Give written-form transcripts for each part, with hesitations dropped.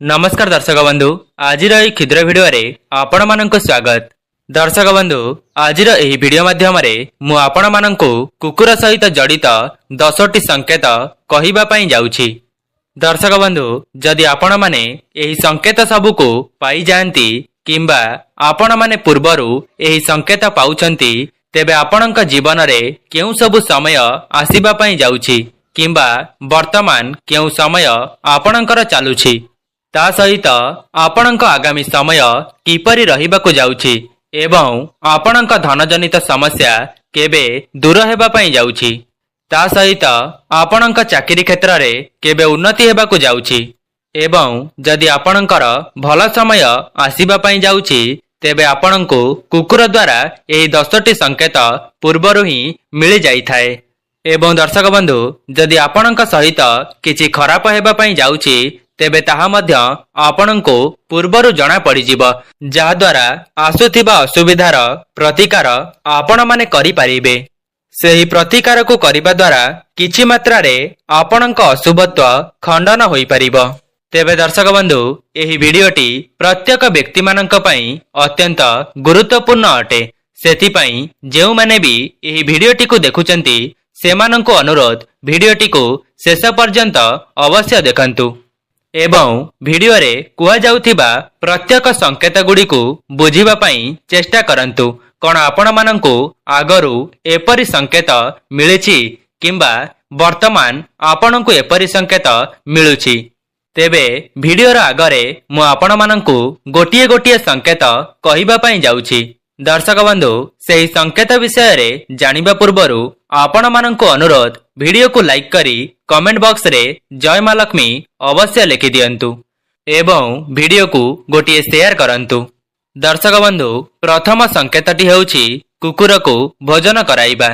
ନମସ୍କାର ଦର୍ଶକ ବନ୍ଧୁ, ଆଜିର ଏହି କ୍ଷୁଦ୍ର ଭିଡ଼ିଓରେ ଆପଣମାନଙ୍କୁ ସ୍ୱାଗତ। ଦର୍ଶକ ବନ୍ଧୁ, ଆଜିର ଏହି ଭିଡ଼ିଓ ମାଧ୍ୟମରେ ମୁଁ ଆପଣମାନଙ୍କୁ କୁକୁର ସହିତ ଜଡ଼ିତ 10ଟି ସଂକେତ କହିବା ପାଇଁ ଯାଉଛି। ଦର୍ଶକ ବନ୍ଧୁ, ଯଦି ଆପଣମାନେ ଏହି ସଂକେତ ସବୁକୁ ପାଇଯାଆନ୍ତି କିମ୍ବା ଆପଣମାନେ ପୂର୍ବରୁ ଏହି ସଂକେତ ପାଉଛନ୍ତି, ତେବେ ଆପଣଙ୍କ ଜୀବନରେ କେଉଁ ସବୁ ସମୟ ଆସିବା ପାଇଁ ଯାଉଛି କିମ୍ବା ବର୍ତ୍ତମାନ କେଉଁ ସମୟ ଆପଣଙ୍କର ଚାଲୁଛି, ତା ସହିତ ଆପଣଙ୍କ ଆଗାମୀ ସମୟ କିପରି ରହିବାକୁ ଯାଉଛି ଏବଂ ଆପଣଙ୍କ ଧନଜନିତ ସମସ୍ୟା କେବେ ଦୂର ହେବା ପାଇଁ ଯାଉଛି, ତା ସହିତ ଆପଣଙ୍କ ଚାକିରି କ୍ଷେତ୍ରରେ କେବେ ଉନ୍ନତି ହେବାକୁ ଯାଉଛି ଏବଂ ଯଦି ଆପଣଙ୍କର ଭଲ ସମୟ ଆସିବା ପାଇଁ ଯାଉଛି, ତେବେ ଆପଣଙ୍କୁ କୁକୁର ଦ୍ୱାରା ଏହି 10ଟି ସଂକେତ ପୂର୍ବରୁ ହିଁ ମିଳିଯାଇଥାଏ। ଏବଂ ଦର୍ଶକ ବନ୍ଧୁ, ଯଦି ଆପଣଙ୍କ ସହିତ କିଛି ଖରାପ ହେବା ପାଇଁ ଯାଉଛି, ତେବେ ତାହା ମଧ୍ୟ ଆପଣଙ୍କୁ ପୂର୍ବରୁ ଜଣା ପଡ଼ିଯିବ, ଯାହାଦ୍ୱାରା ଆସୁଥିବା ଅସୁବିଧାର ପ୍ରତିକାର ଆପଣମାନେ କରିପାରିବେ। ସେହି ପ୍ରତିକାରକୁ କରିବା ଦ୍ୱାରା କିଛି ମାତ୍ରାରେ ଆପଣଙ୍କ ଅଶୁଭତ୍ୱ ଖଣ୍ଡନ ହୋଇପାରିବ। ତେବେ ଦର୍ଶକ ବନ୍ଧୁ, ଏହି ଭିଡ଼ିଓଟି ପ୍ରତ୍ୟେକ ବ୍ୟକ୍ତିମାନଙ୍କ ପାଇଁ ଅତ୍ୟନ୍ତ ଗୁରୁତ୍ୱପୂର୍ଣ୍ଣ ଅଟେ। ସେଥିପାଇଁ ଯେଉଁମାନେ ବି ଏହି ଭିଡ଼ିଓଟିକୁ ଦେଖୁଛନ୍ତି, ସେମାନଙ୍କୁ ଅନୁରୋଧ, ଭିଡ଼ିଓଟିକୁ ଶେଷ ପର୍ଯ୍ୟନ୍ତ ଅବଶ୍ୟ ଦେଖନ୍ତୁ ଏବଂ ଭିଡ଼ିଓରେ କୁହାଯାଉଥିବା ପ୍ରତ୍ୟେକ ସଂକେତ ଗୁଡ଼ିକୁ ବୁଝିବା ପାଇଁ ଚେଷ୍ଟା କରନ୍ତୁ। କଣ ଆପଣମାନଙ୍କୁ ଆଗରୁ ଏପରି ସଂକେତ ମିଳିଛି କିମ୍ବା ବର୍ତ୍ତମାନ ଆପଣଙ୍କୁ ଏପରି ସଂକେତ ମିଳୁଛି? ତେବେ ଭିଡ଼ିଓର ଆଗରେ ମୁଁ ଆପଣମାନଙ୍କୁ ଗୋଟିଏ ଗୋଟିଏ ସଂକେତ କହିବା ପାଇଁ ଯାଉଛି। ଦର୍ଶକ ବନ୍ଧୁ, ସେହି ସଂକେତ ବିଷୟରେ ଜାଣିବା ପୂର୍ବରୁ ଆପଣମାନଙ୍କୁ ଅନୁରୋଧ, ଭିଡ଼ିଓକୁ ଲାଇକ୍ କରି କମେଣ୍ଟ ବକ୍ସରେ ଜୟ ମା ଲକ୍ଷ୍ମୀ ଅବଶ୍ୟ ଲେଖିଦିଅନ୍ତୁ ଏବଂ ଭିଡ଼ିଓକୁ ଗୋଟିଏ ସେୟାର କରନ୍ତୁ। ଦର୍ଶକ ବନ୍ଧୁ, ପ୍ରଥମ ସଂକେତଟି ହେଉଛି କୁକୁରକୁ ଭୋଜନ କରାଇବା।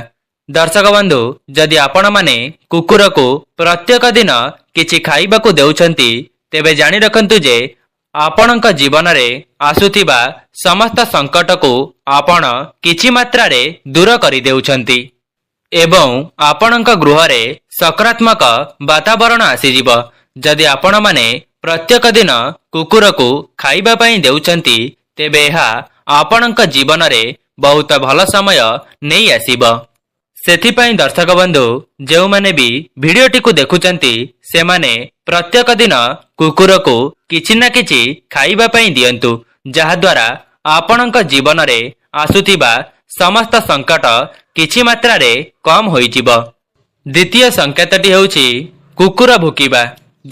ଦର୍ଶକ ବନ୍ଧୁ, ଯଦି ଆପଣମାନେ କୁକୁରକୁ ପ୍ରତ୍ୟେକ ଦିନ କିଛି ଖାଇବାକୁ ଦେଉଛନ୍ତି, ତେବେ ଜାଣି ରଖନ୍ତୁ ଯେ ଆପଣଙ୍କ ଜୀବନରେ ଆସୁଥିବା ସମସ୍ତ ସଙ୍କଟକୁ ଆପଣ କିଛି ମାତ୍ରାରେ ଦୂର କରିଦେଉଛନ୍ତି ଏବଂ ଆପଣଙ୍କ ଗୃହରେ ସକାରାତ୍ମକ ବାତାବରଣ ଆସିଯିବ। ଯଦି ଆପଣମାନେ ପ୍ରତ୍ୟେକ ଦିନ କୁକୁରକୁ ଖାଇବା ପାଇଁ ଦେଉଛନ୍ତି, ତେବେ ଏହା ଆପଣଙ୍କ ଜୀବନରେ ବହୁତ ଭଲ ସମୟ ନେଇ ଆସିବ। ସେଥିପାଇଁ ଦର୍ଶକ ବନ୍ଧୁ, ଯେଉଁମାନେ ବି ଭିଡ଼ିଓଟିକୁ ଦେଖୁଛନ୍ତି, ସେମାନେ ପ୍ରତ୍ୟେକ ଦିନ କୁକୁରକୁ କିଛି ନା କିଛି ଖାଇବା ପାଇଁ ଦିଅନ୍ତୁ, ଯାହାଦ୍ୱାରା ଆପଣଙ୍କ ଜୀବନରେ ଆସୁଥିବା ସମସ୍ତ ସଙ୍କଟ କିଛି ମାତ୍ରାରେ କମ୍ ହୋଇଯିବ। ଦ୍ୱିତୀୟ ସଂକେତଟି ହେଉଛି କୁକୁର ଭୁକିବା।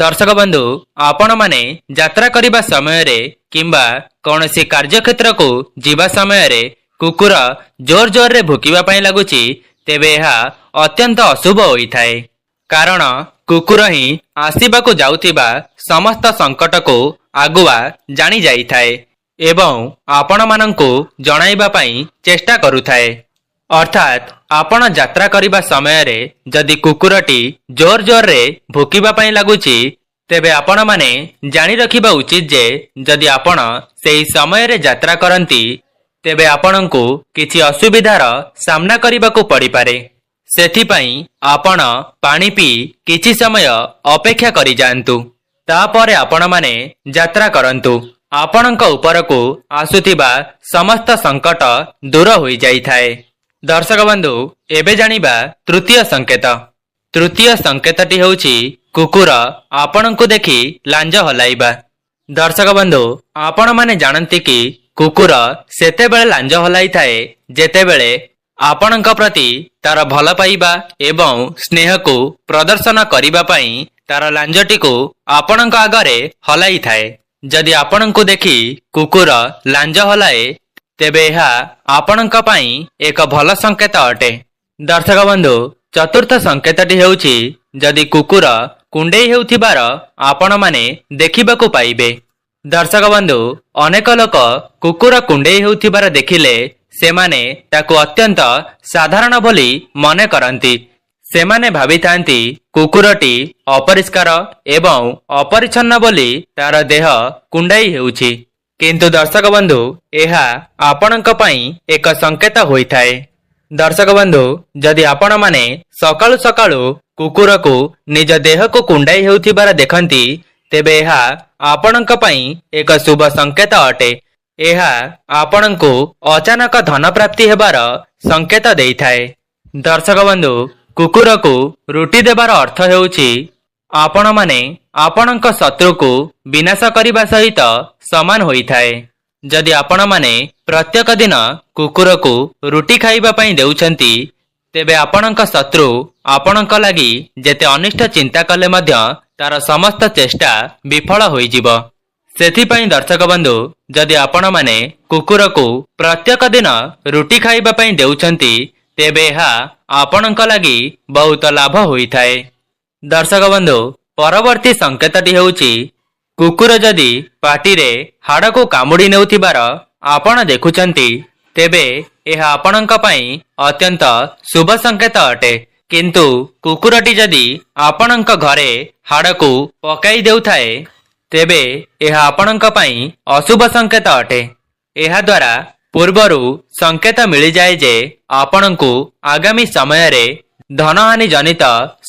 ଦର୍ଶକ ବନ୍ଧୁ, ଆପଣମାନେ ଯାତ୍ରା କରିବା ସମୟରେ କିମ୍ବା କୌଣସି କାର୍ଯ୍ୟକ୍ଷେତ୍ରକୁ ଯିବା ସମୟରେ କୁକୁର ଜୋର ଜୋରରେ ଭୁକିବା ପାଇଁ ଲାଗୁଛି, ତେବେ ଏହା ଅତ୍ୟନ୍ତ ଅଶୁଭ ହୋଇଥାଏ। କାରଣ କୁକୁର ହିଁ ଆସିବାକୁ ଯାଉଥିବା ସମସ୍ତ ସଙ୍କଟକୁ ଆଗୁଆ ଜାଣି ଯାଇଥାଏ ଏବଂ ଆପଣମାନଙ୍କୁ ଜଣାଇବା ପାଇଁ ଚେଷ୍ଟା କରୁଥାଏ। ଅର୍ଥାତ୍ ଆପଣ ଯାତ୍ରା କରିବା ସମୟରେ ଯଦି କୁକୁରଟି ଜୋର ଜୋରରେ ଭୁକିବା ପାଇଁ ଲାଗୁଛି, ତେବେ ଆପଣମାନେ ଜାଣି ରଖିବା ଉଚିତ ଯେ ଯଦି ଆପଣ ସେହି ସମୟରେ ଯାତ୍ରା କରନ୍ତି, ତେବେ ଆପଣଙ୍କୁ କିଛି ଅସୁବିଧାର ସାମ୍ନା କରିବାକୁ ପଡ଼ିପାରେ। ସେଥିପାଇଁ ଆପଣ ପାଣି ପିଇ କିଛି ସମୟ ଅପେକ୍ଷା କରିଯାଆନ୍ତୁ, ତାପରେ ଆପଣମାନେ ଯାତ୍ରା କରନ୍ତୁ। ଆପଣଙ୍କ ଉପରକୁ ଆସୁଥିବା ସମସ୍ତ ସଙ୍କଟ ଦୂର ହୋଇଯାଇଥାଏ। ଦର୍ଶକ ବନ୍ଧୁ, ଏବେ ଜାଣିବା ତୃତୀୟ ସଂକେତ। ତୃତୀୟ ସଂକେତଟି ହେଉଛି କୁକୁର ଆପଣଙ୍କୁ ଦେଖି ଲାଞ୍ଜ ହଲାଇବା। ଦର୍ଶକ ବନ୍ଧୁ, ଆପଣମାନେ ଜାଣନ୍ତି କି କୁକୁର ସେତେବେଳେ ଲାଞ୍ଜ ହଲାଇଥାଏ ଯେତେବେଳେ ଆପଣଙ୍କ ପ୍ରତି ତାର ଭଲ ପାଇବା ଏବଂ ସ୍ନେହକୁ ପ୍ରଦର୍ଶନ କରିବା ପାଇଁ ତାର ଲାଞ୍ଜଟିକୁ ଆପଣଙ୍କ ଆଗରେ ହଲାଇଥାଏ। ଯଦି ଆପଣଙ୍କୁ ଦେଖି କୁକୁର ଲାଞ୍ଜ ହଲାଏ, ତେବେ ଏହା ଆପଣଙ୍କ ପାଇଁ ଏକ ଭଲ ସଂକେତ ଅଟେ। ଦର୍ଶକ ବନ୍ଧୁ, ଚତୁର୍ଥ ସଂକେତଟି ହେଉଛି ଯଦି କୁକୁର କୁଣ୍ଡେଇ ହେଉଥିବାର ଆପଣମାନେ ଦେଖିବାକୁ ପାଇବେ। ଦର୍ଶକ ବନ୍ଧୁ, ଅନେକ ଲୋକ କୁକୁର କୁଣ୍ଡେଇ ହେଉଥିବାର ଦେଖିଲେ ସେମାନେ ତାକୁ ଅତ୍ୟନ୍ତ ସାଧାରଣ ବୋଲି ମନେ କରନ୍ତି। ସେମାନେ ଭାବିଥାନ୍ତି କୁକୁରଟି ଅପରିଷ୍କାର ଏବଂ ଅପରିଚ୍ଛନ୍ନ ବୋଲି ତାର ଦେହ କୁଣ୍ଡାଇ ହେଉଛି। କିନ୍ତୁ ଦର୍ଶକ ବନ୍ଧୁ, ଏହା ଆପଣଙ୍କ ପାଇଁ ଏକ ସଂକେତ ହୋଇଥାଏ। ଦର୍ଶକ ବନ୍ଧୁ, ଯଦି ଆପଣମାନେ ସକାଳୁ ସକାଳୁ କୁକୁରକୁ ନିଜ ଦେହକୁ କୁଣ୍ଡାଇ ହେଉଥିବାର ଦେଖନ୍ତି, ତେବେ ଏହା ଆପଣଙ୍କ ପାଇଁ ଏକ ଶୁଭ ସଂକେତ ଅଟେ। ଏହା ଆପଣଙ୍କୁ ଅଚାନକ ଧନ ପ୍ରାପ୍ତି ହେବାର ସଂକେତ ଦେଇଥାଏ। ଦର୍ଶକ ବନ୍ଧୁ, କୁକୁରକୁ ରୁଟି ଦେବାର ଅର୍ଥ ହେଉଛି ଆପଣମାନେ ଆପଣଙ୍କ ଶତ୍ରୁକୁ ବିନାଶ କରିବା ସହିତ ସମାନ ହୋଇଥାଏ। ଯଦି ଆପଣମାନେ ପ୍ରତ୍ୟେକ ଦିନ କୁକୁରକୁ ରୁଟି ଖାଇବା ପାଇଁ ଦେଉଛନ୍ତି, ତେବେ ଆପଣଙ୍କ ଶତ୍ରୁ ଆପଣଙ୍କ ଲାଗି ଯେତେ ଅନିଷ୍ଟ ଚିନ୍ତା କଲେ ମଧ୍ୟ ତାର ସମସ୍ତ ଚେଷ୍ଟା ବିଫଳ ହୋଇଯିବ। ସେଥିପାଇଁ ଦର୍ଶକ ବନ୍ଧୁ, ଯଦି ଆପଣମାନେ କୁକୁରକୁ ପ୍ରତ୍ୟେକ ଦିନ ରୁଟି ଖାଇବା ପାଇଁ ଦେଉଛନ୍ତି, ତେବେ ଏହା ଆପଣଙ୍କ ଲାଗି ବହୁତ ଲାଭ ହୋଇଥାଏ। ଦର୍ଶକ ବନ୍ଧୁ, ପରବର୍ତ୍ତୀ ସଂକେତଟି ହେଉଛି କୁକୁର ଯଦି ପାଟିରେ ହାଡ଼କୁ କାମୁଡ଼ି ନେଉଥିବାର ଆପଣ ଦେଖୁଛନ୍ତି, ତେବେ ଏହା ଆପଣଙ୍କ ପାଇଁ ଅତ୍ୟନ୍ତ ଶୁଭ ସଂକେତ ଅଟେ। କିନ୍ତୁ କୁକୁରଟି ଯଦି ଆପଣଙ୍କ ଘରେ ହାଡ଼କୁ ପକାଇ ଦେଉଥାଏ, ତେବେ ଏହା ଆପଣଙ୍କ ପାଇଁ ଅଶୁଭ ସଂକେତ ଅଟେ। ଏହାଦ୍ୱାରା ପୂର୍ବରୁ ସଂକେତ ମିଳିଯାଏ ଯେ ଆପଣଙ୍କୁ ଆଗାମୀ ସମୟରେ ଧନହାନି ଜନିତ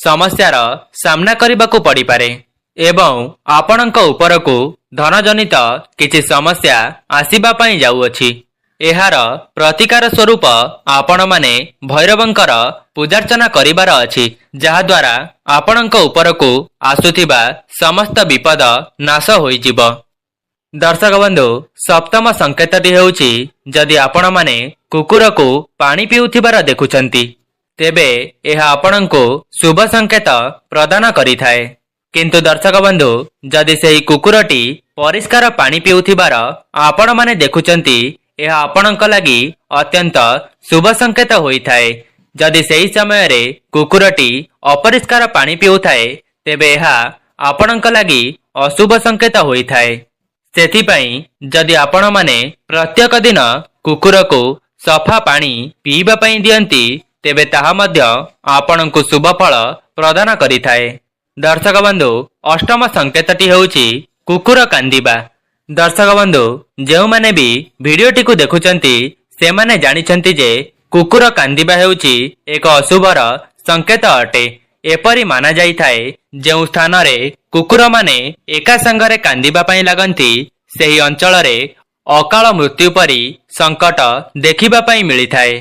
ସମସ୍ୟାର ସାମ୍ନା କରିବାକୁ ପଡ଼ିପାରେ ଏବଂ ଆପଣଙ୍କ ଉପରକୁ ଧନଜନିତ କିଛି ସମସ୍ୟା ଆସିବା ପାଇଁ ଯାଉଅଛି। ଏହାର ପ୍ରତିକାର ସ୍ୱରୂପ ଆପଣମାନେ ଭୈରବଙ୍କର ପୂଜାର୍ଚ୍ଚନା କରିବାର ଅଛି, ଯାହାଦ୍ୱାରା ଆପଣଙ୍କ ଉପରକୁ ଆସୁଥିବା ସମସ୍ତ ବିପଦ ନାଶ ହୋଇଯିବ। ଦର୍ଶକ ବନ୍ଧୁ, ସପ୍ତମ ସଂକେତଟି ହେଉଛି ଯଦି ଆପଣମାନେ କୁକୁରକୁ ପାଣି ପିଉଥିବାର ଦେଖୁଛନ୍ତି, ତେବେ ଏହା ଆପଣଙ୍କୁ ଶୁଭ ସଂକେତ ପ୍ରଦାନ କରିଥାଏ। କିନ୍ତୁ ଦର୍ଶକ ବନ୍ଧୁ, ଯଦି ସେହି କୁକୁରଟି ପରିଷ୍କାର ପାଣି ପିଉଥିବାର ଆପଣମାନେ ଦେଖୁଛନ୍ତି, ଏହା ଆପଣଙ୍କ ଲାଗି ଅତ୍ୟନ୍ତ ଶୁଭ ସଂକେତ ହୋଇଥାଏ। ଯଦି ସେହି ସମୟରେ କୁକୁରଟି ଅପରିଷ୍କାର ପାଣି ପିଉଥାଏ, ତେବେ ଏହା ଆପଣଙ୍କ ଲାଗି ଅଶୁଭ ସଂକେତ ହୋଇଥାଏ। ସେଥିପାଇଁ ଯଦି ଆପଣମାନେ ପ୍ରତ୍ୟେକ ଦିନ କୁକୁରକୁ ସଫା ପାଣି ପିଇବା ପାଇଁ ଦିଅନ୍ତି, ତେବେ ତାହା ମଧ୍ୟ ଆପଣଙ୍କୁ ଶୁଭ ଫଳ ପ୍ରଦାନ କରିଥାଏ। ଦର୍ଶକ ବନ୍ଧୁ, ଅଷ୍ଟମ ସଂକେତଟି ହେଉଛି କୁକୁର କାନ୍ଦିବା। ଦର୍ଶକ ବନ୍ଧୁ, ଯେଉଁମାନେ ବି ଭିଡ଼ିଓଟିକୁ ଦେଖୁଛନ୍ତି, ସେମାନେ ଜାଣିଛନ୍ତି ଯେ କୁକୁର କାନ୍ଦିବା ହେଉଛି ଏକ ଅଶୁଭର ସଂକେତ ଅଟେ। ଏପରି ମାନାଯାଇଥାଏ, ଯେଉଁ ସ୍ଥାନରେ କୁକୁରମାନେ ଏକା ସାଙ୍ଗରେ କାନ୍ଦିବା ପାଇଁ ଲାଗନ୍ତି, ସେହି ଅଞ୍ଚଳରେ ଅକାଳ ମୃତ୍ୟୁ ପରି ସଙ୍କଟ ଦେଖିବା ପାଇଁ ମିଳିଥାଏ।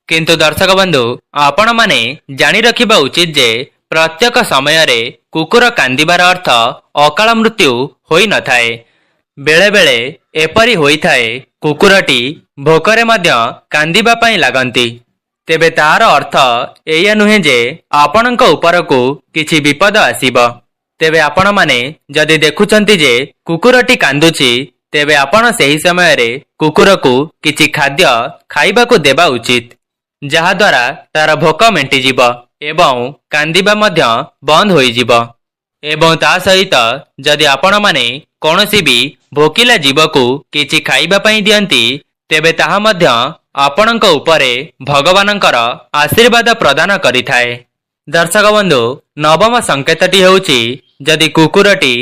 କିନ୍ତୁ ଦର୍ଶକ ବନ୍ଧୁ, ଆପଣମାନେ ଜାଣି ରଖିବା ଉଚିତ ଯେ ପ୍ରତ୍ୟେକ ସମୟରେ କୁକୁର କାନ୍ଦିବାର ଅର୍ଥ ଅକାଳ ମୃତ୍ୟୁ ହୋଇନଥାଏ। ବେଳେବେଳେ ଏପରି ହୋଇଥାଏ, କୁକୁରଟି ଭୋକରେ ମଧ୍ୟ କାନ୍ଦିବା ପାଇଁ ଲାଗନ୍ତି। ତେବେ ତାର ଅର୍ଥ ଏଇଆ ନୁହେଁ ଯେ ଆପଣଙ୍କ ଉପରକୁ କିଛି ବିପଦ ଆସିବ। ତେବେ ଆପଣମାନେ ଯଦି ଦେଖୁଛନ୍ତି ଯେ କୁକୁରଟି କାନ୍ଦୁଛି, ତେବେ ଆପଣ ସେହି ସମୟରେ କୁକୁରକୁ କିଛି ଖାଦ୍ୟ ଖାଇବାକୁ ଦେବା ଉଚିତ, ଯାହାଦ୍ୱାରା ତାର ଭୋକ ମେଣ୍ଟିଯିବ ଏବଂ କାନ୍ଦିବା ମଧ୍ୟ ବନ୍ଦ ହୋଇଯିବ। ଏବଂ ତା ସହିତ ଯଦି ଆପଣମାନେ କୌଣସି ବି ଭୋକିଲା ଜୀବକୁ କିଛି ଖାଇବା ପାଇଁ ଦିଅନ୍ତି, ତେବେ ତାହା ମଧ୍ୟ ଆପଣଙ୍କ ଉପରେ ଭଗବାନଙ୍କର ଆଶୀର୍ବାଦ ପ୍ରଦାନ କରିଥାଏ। ଦର୍ଶକ ବନ୍ଧୁ, ନବମ ସଂକେତଟି ହେଉଛି ଯଦି କୁକୁରଟି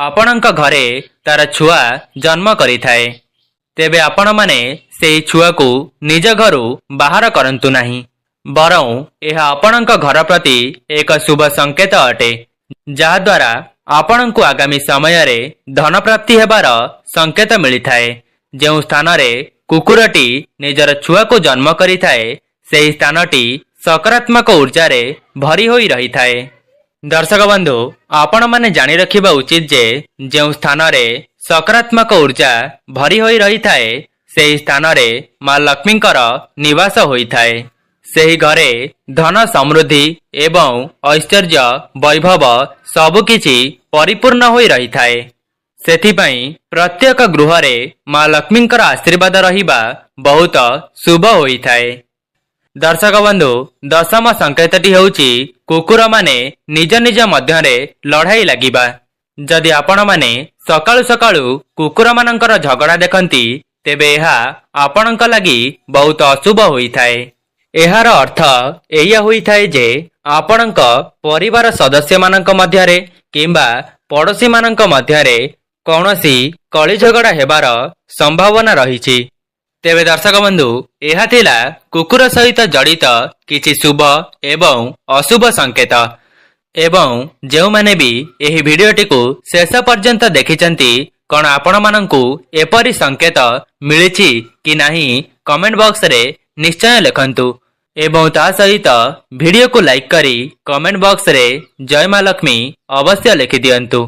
ଆପଣଙ୍କ ଘରେ ତାର ଛୁଆ ଜନ୍ମ କରିଥାଏ, ତେବେ ଆପଣମାନେ ସେହି ଛୁଆକୁ ନିଜ ଘରୁ ବାହାର କରନ୍ତୁ ନାହିଁ, ବରଂ ଏହା ଆପଣଙ୍କ ଘର ପ୍ରତି ଏକ ଶୁଭ ସଂକେତ ଅଟେ, ଯାହାଦ୍ୱାରା ଆପଣଙ୍କୁ ଆଗାମୀ ସମୟରେ ଧନ ପ୍ରାପ୍ତି ହେବାର ସଂକେତ ମିଳିଥାଏ। ଯେଉଁ ସ୍ଥାନରେ କୁକୁରଟି ନିଜର ଛୁଆକୁ ଜନ୍ମ କରିଥାଏ, ସେହି ସ୍ଥାନଟି ସକାରାତ୍ମକ ଉର୍ଜାରେ ଭରି ହୋଇ ରହିଥାଏ। ଦର୍ଶକ ବନ୍ଧୁ, ଆପଣମାନେ ଜାଣି ରଖିବା ଉଚିତ ଯେ ଯେଉଁ ସ୍ଥାନରେ ସକାରାତ୍ମକ ଉର୍ଜା ଭରି ହୋଇ ରହିଥାଏ, ସେହି ସ୍ଥାନରେ ମା ଲକ୍ଷ୍ମୀଙ୍କର ନିବାସ ହୋଇଥାଏ। ସେହି ଘରେ ଧନ ସମୃଦ୍ଧି ଏବଂ ଐଶ୍ୱର୍ଯ୍ୟ ବୈଭବ ସବୁକିଛି ପରିପୂର୍ଣ୍ଣ ହୋଇ ରହିଥାଏ। ସେଥିପାଇଁ ପ୍ରତ୍ୟେକ ଗୃହରେ ମା ଲକ୍ଷ୍ମୀଙ୍କର ଆଶୀର୍ବାଦ ରହିବା ବହୁତ ଶୁଭ ହୋଇଥାଏ। ଦର୍ଶକ ବନ୍ଧୁ, ଦଶମ ସଂକେତଟି ହେଉଛି କୁକୁରମାନେ ନିଜ ନିଜ ମଧ୍ୟରେ ଲଢ଼ାଇ ଲାଗିବା। ଯଦି ଆପଣମାନେ ସକାଳୁ ସକାଳୁ କୁକୁରମାନଙ୍କର ଝଗଡ଼ା ଦେଖନ୍ତି, ତେବେ ଏହା ଆପଣଙ୍କ ଲାଗି ବହୁତ ଅଶୁଭ ହୋଇଥାଏ। ଏହାର ଅର୍ଥ ଏଇଆ ହୋଇଥାଏ ଯେ ଆପଣଙ୍କ ପରିବାର ସଦସ୍ୟମାନଙ୍କ ମଧ୍ୟରେ କିମ୍ବା ପଡ଼ୋଶୀମାନଙ୍କ ମଧ୍ୟରେ କୌଣସି କଳି ଝଗଡ଼ା ହେବାର ସମ୍ଭାବନା ରହିଛି। ତେବେ ଦର୍ଶକ ବନ୍ଧୁ, ଏହା ଥିଲା କୁକୁର ସହିତ ଜଡ଼ିତ କିଛି ଶୁଭ ଏବଂ ଅଶୁଭ ସଂକେତ। ଏବଂ ଯେଉଁମାନେ ବି ଏହି ଭିଡିଓଟିକୁ ଶେଷ ପର୍ଯ୍ୟନ୍ତ ଦେଖିଛନ୍ତି, କଣ ଆପଣମାନଙ୍କୁ ଏପରି ସଂକେତ ମିଳିଛି କି ନାହିଁ, କମେଣ୍ଟ ବକ୍ସରେ ନିଶ୍ଚୟ ଲେଖନ୍ତୁ ଏବଂ ତା ସହିତ ଭିଡିଓକୁ ଲାଇକ୍ କରି କମେଣ୍ଟ ବକ୍ସରେ ଜୟ ମା ଲକ୍ଷ୍ମୀ ଅବଶ୍ୟ ଲେଖିଦିଅନ୍ତୁ।